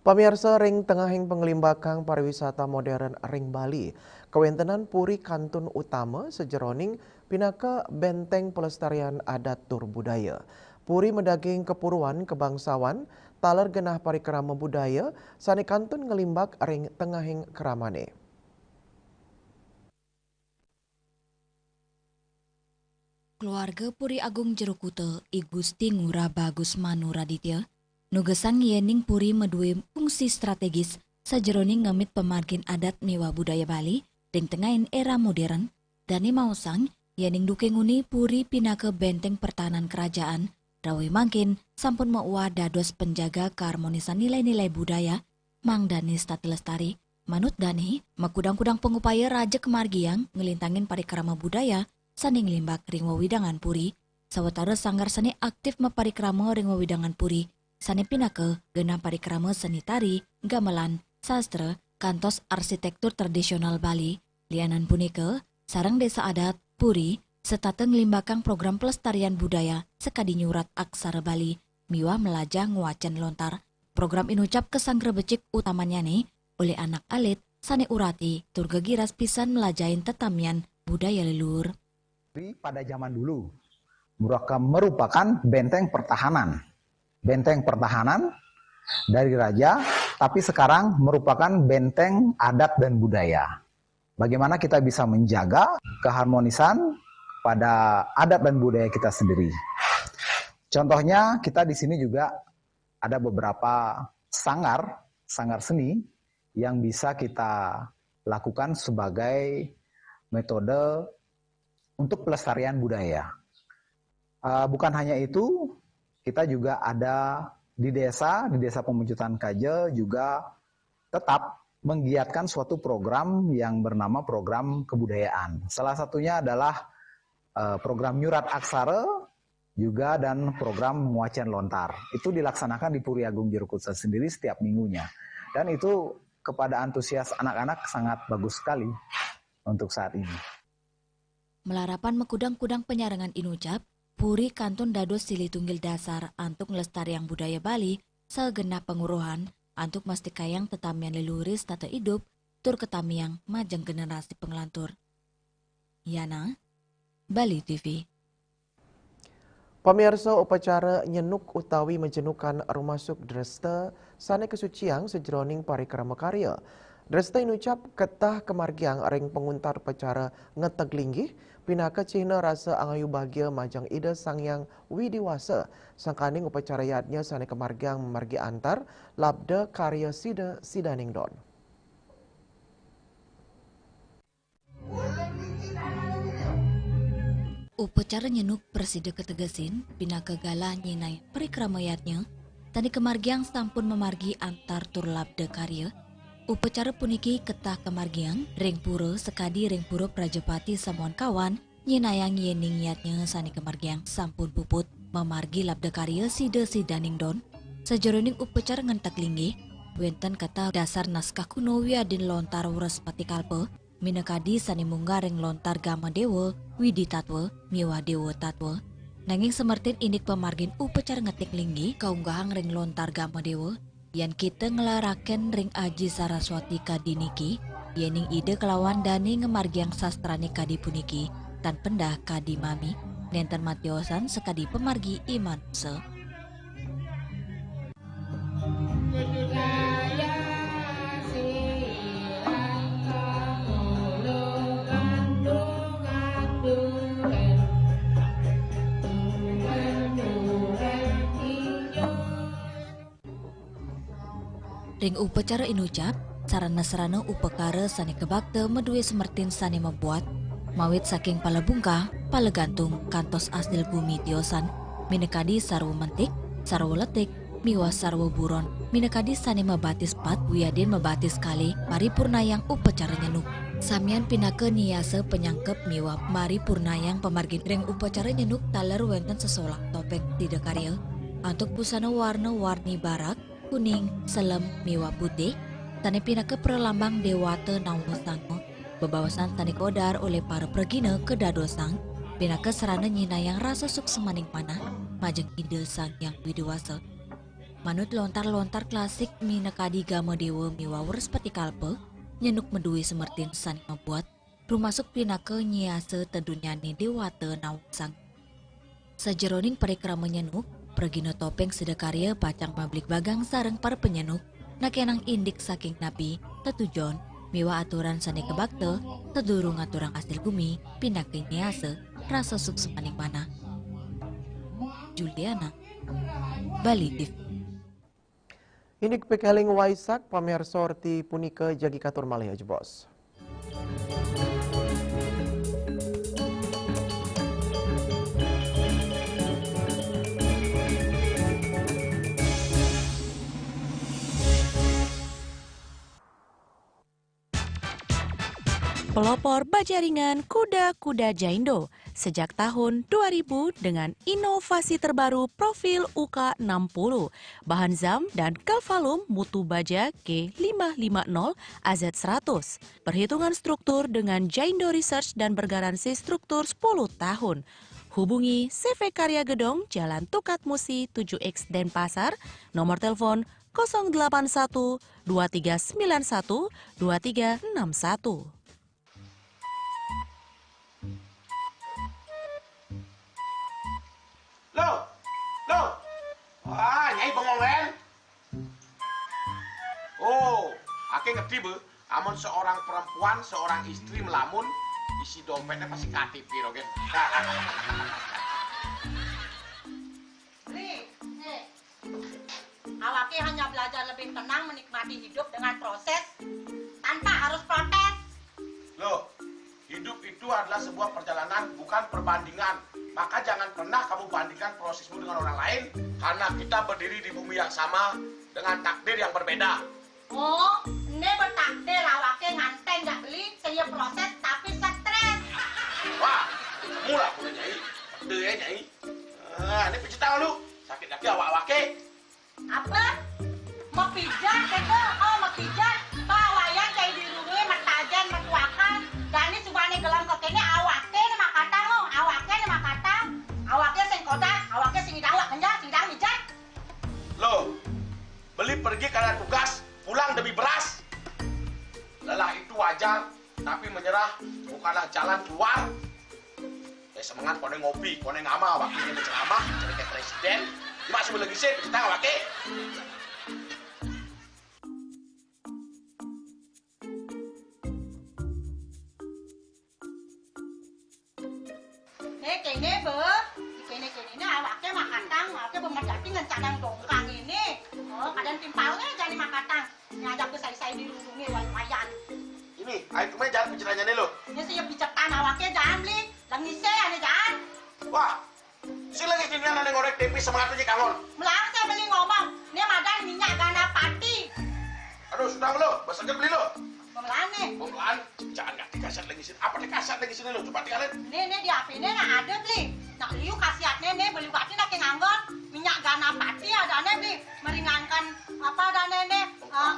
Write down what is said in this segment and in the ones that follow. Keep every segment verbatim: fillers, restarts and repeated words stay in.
Pamiarsa, ring tengahing panglimbakang pariwisata modern ring Bali, kawéntenan puri kantun utama sajeroning pinaka bénténg pelestarian adat tur budaya. Puri madaging kapuruan kabangsawan, taler genah parikrama budaya sané kantun nglimbak ring tengahing kramané. Keluarga Puri Agung Jero Kuta, I Gusti Ngurah Bagus Manu Raditya, nugesang yéning puri madué fungsi strategis sajeroning ngemit pamargin adat miwah budaya Bali ring tengahing éra modern. Dané maosang yéning duké nguni puri pinaka bénténg pertahanan kerajaan, rawuh mangkin sampun mauwah dados penjaga kaharmonisan nilai-nilai budaya, mangdané setata lestari. Manut dané, makudang-kudang pangupaya raja kamargiang nglintangin parikrama budaya sané nglimbak ring wewidangan puri, sawatara sanggar sané aktif maparikrama ring wewidangan puri, sané pinaka genah parikrama seni tari, gamelan, sastra, kantos arsitektur tradisional Bali. Lianan punika, sareng désa adat, puri, setata nglimbakang program pelestarian budaya sakadi nyurat aksara Bali miwah melajah ngwacén lontar. Program inucap kasanggra becik utamannyané olih anak alit sané urati tur gegiras pisan melajahin tetamian budaya leluhur. Pada zaman dulu, merupakan, merupakan benteng pertahanan. Benteng pertahanan dari raja, tapi sekarang merupakan benteng adat dan budaya. Bagaimana kita bisa menjaga keharmonisan pada adat dan budaya kita sendiri. Contohnya, kita di sini juga ada beberapa sanggar, sanggar seni yang bisa kita lakukan sebagai metode untuk pelestarian budaya. Eh, bukan hanya itu, kita juga ada di desa, di Desa Pemuncutan Kaja juga tetap menggiatkan suatu program yang bernama program kebudayaan. Salah satunya adalah, eh, program nyurat aksara, juga dan program ngwacén lontar. Itu dilaksanakan di Puri Agung Jero Kuta sendiri setiap minggunya. Dan itu kepada antusias anak-anak sangat bagus sekali untuk saat ini. Malarapan makudang-kudang panyarengan inucap, puri kantun dados silih tunggil dasar antuk nglestariang budaya Bali saha genah panguruhan antuk mastikayang tetamian leluhuré setata idup tur katamiang majeng generasi panglantur. Yana, Bali T V. Pamiarsa, upacara nyenuk utawi majenukan rumasuk dresta sané kasuciang sajeroning parikrama karya. Dresta inucap ketah kamargiang ring panguntat upacara ngeteg linggih, pinaka cihna rasa angayu bagia majeng Ida Sang Hyang Widi Wasa, sangkaning upacara yadnya sané kamargiang mamargi antar labda karya sida sidaning don. Upacara nyenuk prasida kategesin pinaka galah nyinai parikrama yadnya, sané kamargiang sampun mamargi antar tur labda karya. Upacara puniki ketah kamargiang ring pura sakadi ring pura Prajapati Samuan Kawan, nyinayang yéning yadnya sané kamargiang sampun puput mamargi labda karya sida sidaning don. Sajeroning upacara ngeteg linggih, wénten ketah dasar naskah kuno wiadin lontar Wraspati Kalpa, minakadi sané munggah ring lontar Gama Dewa, Widi Tatwa, miwah Dewa Tatwa. Nanging samertin indik pamargin upacara ngeteg linggih kaunggahang ring lontar Gama Dewa, yén kita nglaraken ring Aji Saraswati kadi niki, yéning Ida kalawan dané ngamargiang sastrané kadi puniki, tan pendah kadi mami, nénten matiosan sakadi pamargi imanusa. Ring upacara inucap, sarana-sarana upakara sané kabakta madué samertin sané mabuat, mawit saking pala bungkah, pala gantung, kantos asil gumi tiosan, minakadi sarwa mentik, sarwa letik, miwah sarwa buron, minakadi sané mabatis pat wiadin mabatis kalih, paripurnayang upacara nyenuk. Samian pinaka niasa panyangkep miwah maripurnayang pamargin ring upacara nyenuk taler wénten sesolah topéng sida karya antuk busana warna-warni barak, kuning, selem, miwah putih, sané pinaka pralambang déwata Nawa Sangga, bebaosan sané kaudar olih para pragina kadadosang pinaka sarana nyinayang rasa suksmaning manah majeng Ida Sang Hyang Widi Wasa. Manut lontar-lontar klasik minakadi Gama Dewa miwah Wrespati Kalpa, Nyenuk madué semertin sané mabuat, rumasuk pinaka nyiasa tedunyané déwata nawang sang. Sajeroning parikrama Nyenuk, pragina topéng sidakarya pacang mabligbagang sareng para panyenuk, nakénang indik saking napi, tetujon, miwah aturan sané kabakta, tedurung ngaturang asil gumi, pinaka nyiasa rasa suksmaning manah. Juliana, Bali T V. Indik pikéling Waisak, pamiarsa, orti punika jagi katur malih ajebos. Pelopor baja ringan kuda-kuda Jaindo sejak tahun dua ribu dengan inovasi terbaru profil U K enam puluh, bahan ZAM dan Galvalume, mutu baja G lima lima nol A Z seratus. Perhitungan struktur dengan Jaindo Research dan bergaransi struktur sepuluh tahun. Hubungi C V Karya Gedong, Jalan Tukad Musi tujuh X, Denpasar, nomor telepon kosong delapan satu dua tiga sembilan satu dua tiga enam satu. Loh, loh. Wah, Nyai bengong, Len. Oh, aké ngerti, Be. Amun seorang perempuan, seorang istri melamun, isi dompetnya pasti K T P, Rogen. Beli, eh, Awaké hanya belajar lebih tenang menikmati hidup dengan proses tanpa harus protes. Loh, hidup itu adalah sebuah perjalanan, bukan perbandingan. Maka jangan pernah kamu bandingkan prosesmu dengan orang lain, karena kita berdiri di bumi yang sama dengan takdir yang berbeda. Oh, né bertakdir awaké nganten jak beli, sing ya proses tapi stres. Wah, mula aku Nyai. Betul ya, Nyai. Ah, ini pijit tangan lu. Sakit lagi awak-awaké. Apa? Mapijat kéto? Oh, mapijat. Pak, wayan cai dirurui, matajén, matuakan. Jani subané gelem kéné awaké né makatang, oh. Awaké né makatang. Awaké sing kodak, awaké sing idang, awak kenjal, sing idang mijat. Loh, beli pergi karena tugas, pulang demi beras. Lelah itu wajar, tapi menyerah bukanlah jalan keluar. Eh, semengan koné ngopi, koné ngamal, wakilnya ceramah, jadi kayak presiden. Cuma sebelum lagi sih, kita wakil. Né kéné, Be. Kéné-kéné né awaké makatang, awaké bemedati ngencadang dongkang ini. Oh, kadén timpalné jani makatang. Ngajak ke sai-sai dirurungi wai-wayan. Ini, ayo kemana jalan picetannya nih lo? Ini sih ya picetan awaké jani beli. Lengisé ané jani. Wah, si lagi gini ané ngorek tempe semangat aja kangon. Melang saya beli ngomong, ini madan minyak ganapati. Aduh, sudah lo, besoknya beli lo. Pemelané. Pembelaan, jangan nggak dikasat lagi sini. Apa dikasat lagi sini lo? Coba dikasat. Né, né di H P né nah ada beli. Nak liu khasiatné né beli batin aké nganggon. Minyak ganapati adané beli. Meringankan apa adané né, eh,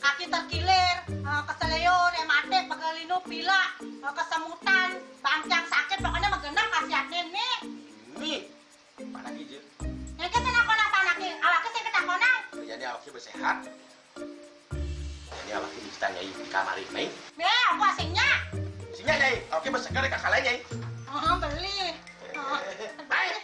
kaki terkilir, eh, keseleo, rematik, pegelinu, pilek, eh, kesemutan, bangkiang sakit, pokoknya mah genep khasiatné né. Ini, mana gijil? Yang kita nak konak panak nih, awaké sing ketakonan. Jadi awaké bersehat. Ini awak ini kita nyai di kamar ini. Nih, aku asingnya. Sini nyai, oke berseger kakak lain nyai. Oh, beli. Oh. Baik.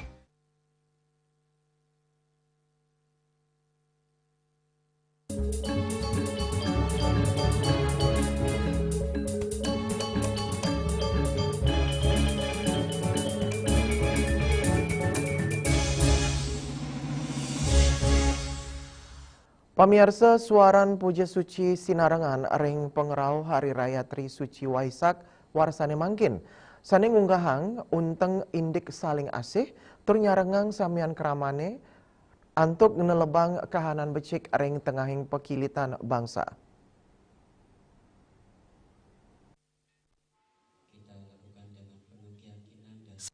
Pamiarsa, suaran puja suci sinarengan ring pangrauh Hari Raya Tri Suci Waisak warsané mangkin, sané ngunggahang unteng indik saling asih tur nyarengang samian kramané antuk nelebang kahanan becik ring tengahing pakilitan bangsa.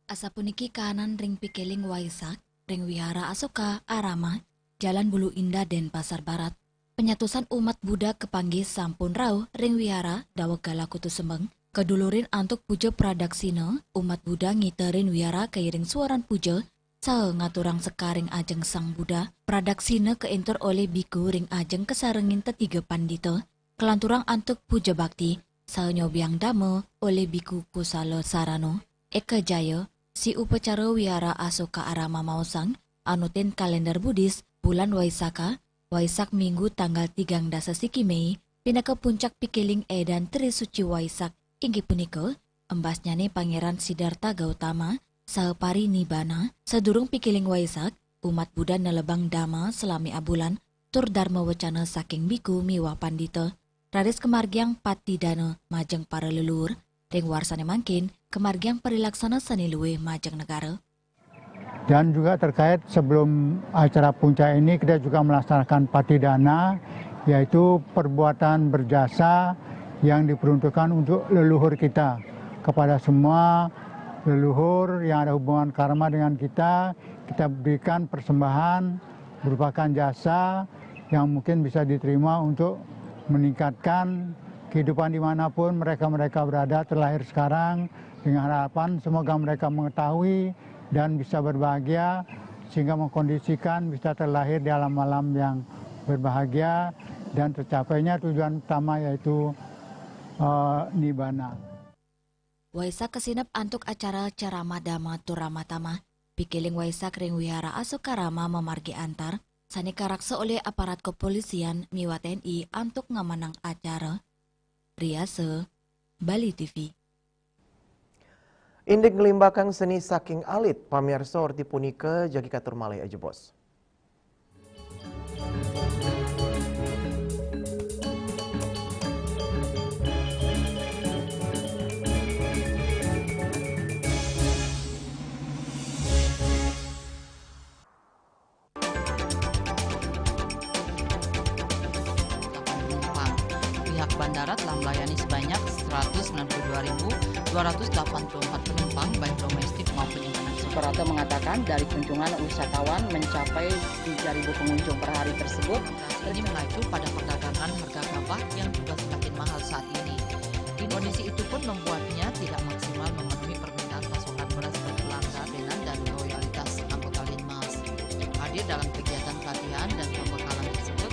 Asapuniki kahanan ring pikiling Waisak, ring Wihara Asoka Arama, Jalan Bulu Indah, Denpasar Barat. Panyatusan umat Buddha kapanggih sampun rauh ring Wihara daweg galah kutu sembeng, kadulurin antuk puja pradaksina, umat Buddha ngiterin Wihara kairing suaran puja, saha ngaturang sekaring ajeng Sang Buddha, pradaksina kainter olih biku ring ajeng kasarengin tetiga pandita, kalanturang antuk puja bakti, saha nyobiang dama olih biku Kusala Sarana. Eka Jaya, si upacara Wihara Asoka Arama maosang, anutin kalender Buddhis, bulan Waisaka, Waisak Minggu tanggal tigang dasa siki Mei, pinaka puncak pikiling edan Tri Suci Waisak, inggih punika, embasnyane Pangeran Siddhartha Gautama, saha parinibbana, sadurung pikiling Waisak, umat Buddha nelebang dama salami abulan, tur darma wecana saking biku miwah pandita, raris kamargiang patidana majeng para leluhur, ring warsane mangkin, kamargiang parilaksana sane luih majeng negara. Dan juga terkait sebelum acara puncak ini, kita juga melaksanakan patidana, yaitu perbuatan berjasa yang diperuntukkan untuk leluhur kita. Kepada semua leluhur yang ada hubungan karma dengan kita, kita berikan persembahan berupakan jasa yang mungkin bisa diterima untuk meningkatkan kehidupan dimanapun mereka-mereka berada, terlahir sekarang, dengan harapan semoga mereka mengetahui dan bisa berbahagia, sehingga mengkondisikan bisa terlahir di alam-alam yang berbahagia dan tercapainya tujuan utama, yaitu eh, nibbana. Waisak kasineb antuk acara ceramah dama tur ramah tamah. Pikiling Waisak ring Wihara Asokarama mamargi antar, sane karaksa olih aparat kepolisian miwah T N I antuk ngamanang acara. Riasa, Bali T V. Indik nglimbakang seni saking alit, pamirsa, orti punika jagi katur malih ajebos. Penumpang. Pihak bandara telah melayani sebanyak seratus sembilan puluh dua ribu dua ratus delapan puluh empat penumpang, baik domestik maupun internasional. Suprapto mengatakan, dari kunjungan wisatawan mencapai tiga ribu pengunjung per hari tersebut. Ini mengacu pada perdagangan harga gabah yang juga semakin mahal saat ini. Kondisi itu pun membuatnya tidak maksimal memenuhi permintaan pasokan beras ke pelanggan dan loyalitas anggota Linmas. Hadir dalam kegiatan pelatihan dan pembekalan tersebut,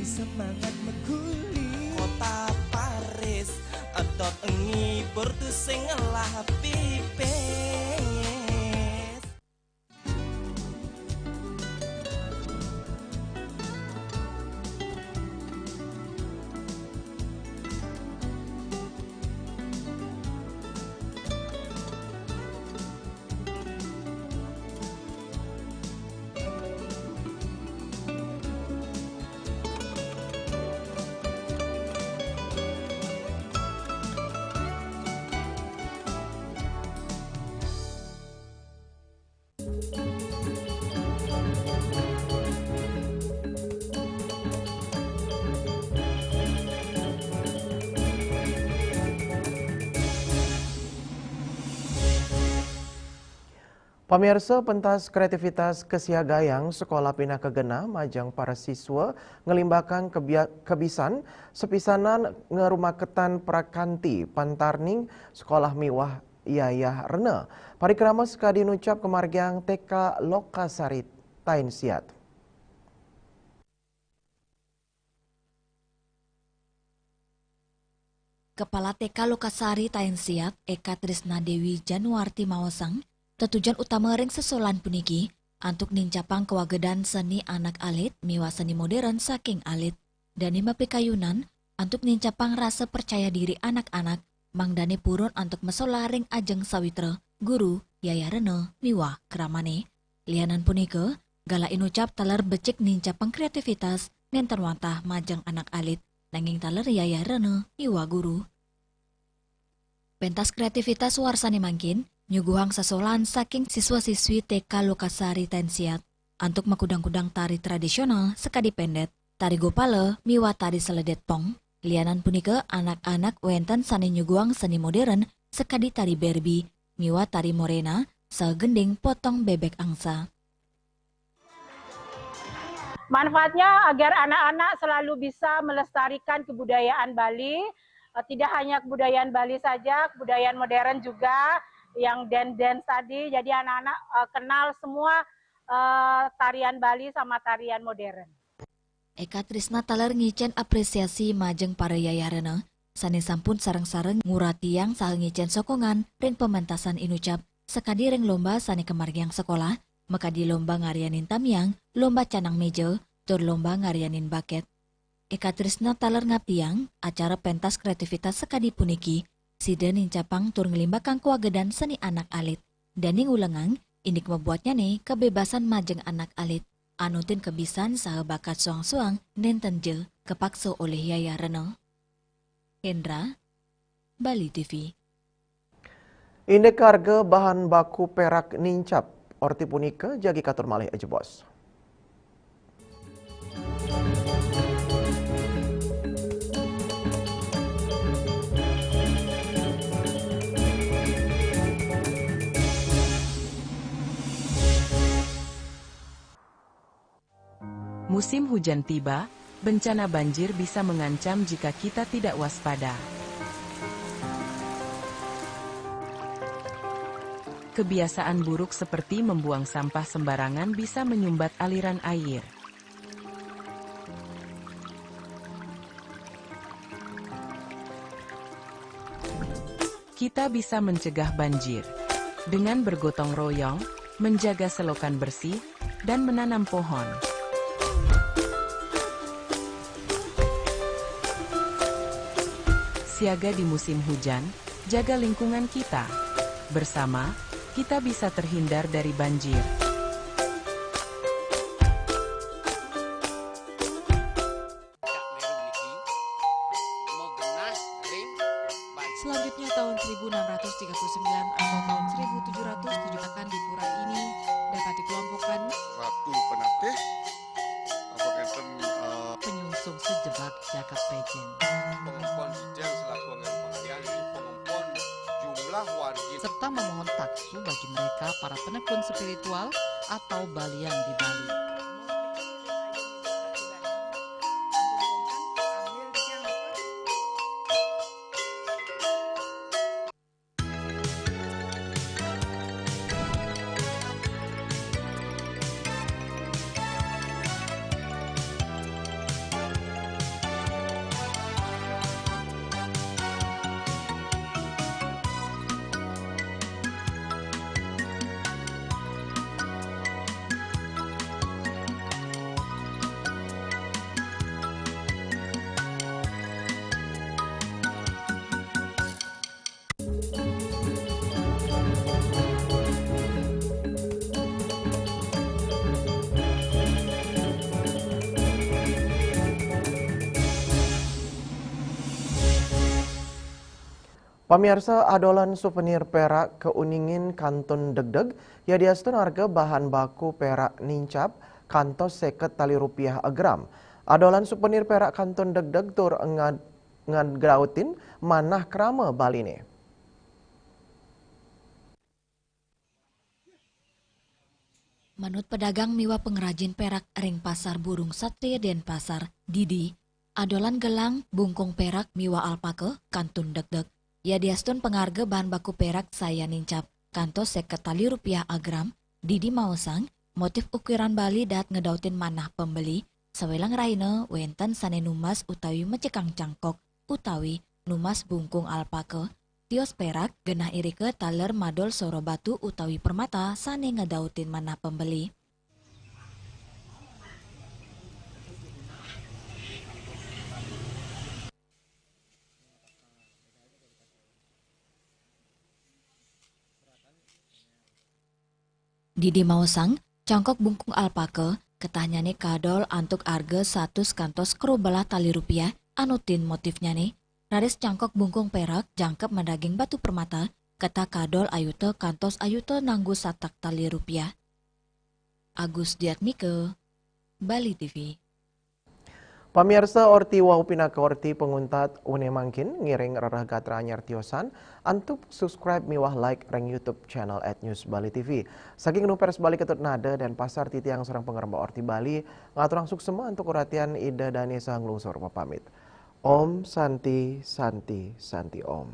Semangat mengkuli kota Paris, otot ngibur tu sing ngelah pipis. Pamirsa, pentas kreativitas kesiagayang sekolah pinaka genah majeng para siswa ngelimbakang kebia-, kebisan sepisanan ngarumaketan prakanti pantarning sekolah miwah yayah rena. Parikrama sakadi nucap kamargiang T K Lokasari Tainsiat. Kepala T K Lokasari Tainsiat, Eka Trisna Dewi Januarti maosang, tetujon utama ring sesolan puniki antuk nincapang kawagedan seni anak alit miwah seni modern saking alit. Dane mapikayunan antuk nincapang rasa percaya diri anak-anak, mangdane purun antuk masolah ring ajeng sawitra, guru, yayah rena, miwah kramane. Lianan punika, galah inucap taler becik nincapang kreativitas nenten wantah majeng anak alit, nanging taler yayah rena miwah guru. Pentas kreativitas warsane mangkin nyuguhang sasolahan saking siswa-siswi T K Lokasari Tainsiat antuk makudang-kudang tari tradisional sakadi pendet, tari gopala miwah tari seledet pong. Lianan punika, anak-anak wénten sané nyuguhang seni modern sakadi tari Barbie, miwah tari Morena, saha gending potong bébék angsa. Manfaatnya agar anak-anak selalu bisa melestarikan kebudayaan Bali, eh, tidak hanya kebudayaan Bali saja, kebudayaan modern juga, yang dance-dance tadi. Jadi anak-anak, eh, kenal semua, eh, tarian Bali sama tarian modern. Eka Trisna taler ngicén apresiasi majeng para yayahrana, sané sampun sareng-sareng nguratiang saha ngicén sokongan ring pementasan inucap, sakadi ring lomba sané kamargiang sekolah, makadi lomba ngaryanin tamiang, lomba canang méja, tur lomba ngaryanin bakét. Eka Trisna taler ngabdiang acara pentas kreativitas sakadi puniki, sida nincapang tur nglimbakang kawagedan seni anak alit. Dané ngulengang, indik mabuatnyané kabebasan majeng anak alit. Anutin kabisan saha bakat soang-soang nénten ja kapaksa olih yayahrana. Hendra, Bali T V. Indik harga bahan baku pérak nincap, orti punika jagi katur malih ajebos. Musim hujan tiba, bencana banjir bisa mengancam jika kita tidak waspada. Kebiasaan buruk seperti membuang sampah sembarangan bisa menyumbat aliran air. Kita bisa mencegah banjir dengan bergotong royong, menjaga selokan bersih, dan menanam pohon. Siaga di musim hujan, jaga lingkungan kita. Bersama, kita bisa terhindar dari banjir. Selanjutnya, tahun seribu enam ratus tiga puluh sembilan atau tahun seribu tujuh ratus tujuh akan di pura ini dapat dikelompokkan Ratu Penatih, apa ngenten, eh, penyungsung sejebak jagat Pejen. Pengempon Sijang selaku anggaran pengalian, ini pengempon jumlah wargi. Serta memohon taksu bagi mereka para penekun spiritual atau balian di Bali. Pamiarsa, adolan suvenir pérak kauningin kantun degdeg, yadiastun harga bahan baku pérak nincap kantos séket tali rupiah agram. Adolan suvenir pérak kantun degdeg tur ngad-, ngagrautin manah krama Baliné. Manut pedagang miwah pengrajin pérak ring Pasar Burung Satria Denpasar, Didi, adolan gelang, bungkung pérak miwah alpaka kantun degdeg. Yadiastun pangarga bahan baku pérak sayan nincap kantos séket tali rupiah agram, Didi maosang, motif ukiran Bali dahat ngedautin manah pembeli, sawelang rahina wénten sané numbas utawi mecekang cangkok utawi numbas bungkung alpaka, tios pérak, genah irika taler madol sora batu utawi permata sané ngedautin manah pembeli. Didi maosang, cangkok bungkung alpaka, ketahnyané kadol antuk arga satus kantos krobelah tali rupiah, anutin motifnyané, raris cangkok bungkung pérak jangkep madaging batu permata, ketah kadol ayuta kantos ayuta nanggu satak tali rupiah. Agus Diatmika, Bali T V. Pamiarsa, orti wau pinaka orti panguntat. Uning mangkin ngiring rereh gatra anyar tiosan, antuk subscribe miwah like ring YouTube channel at News Bali T V. Saking News Pers Bali Ketut Nada, Denpasar, titiang sareng pangrembak Orti Bali ngaturang suksma antuk uratian Ida Dane saha nglungsur pamit. Om Santi, Santi, Santi Om.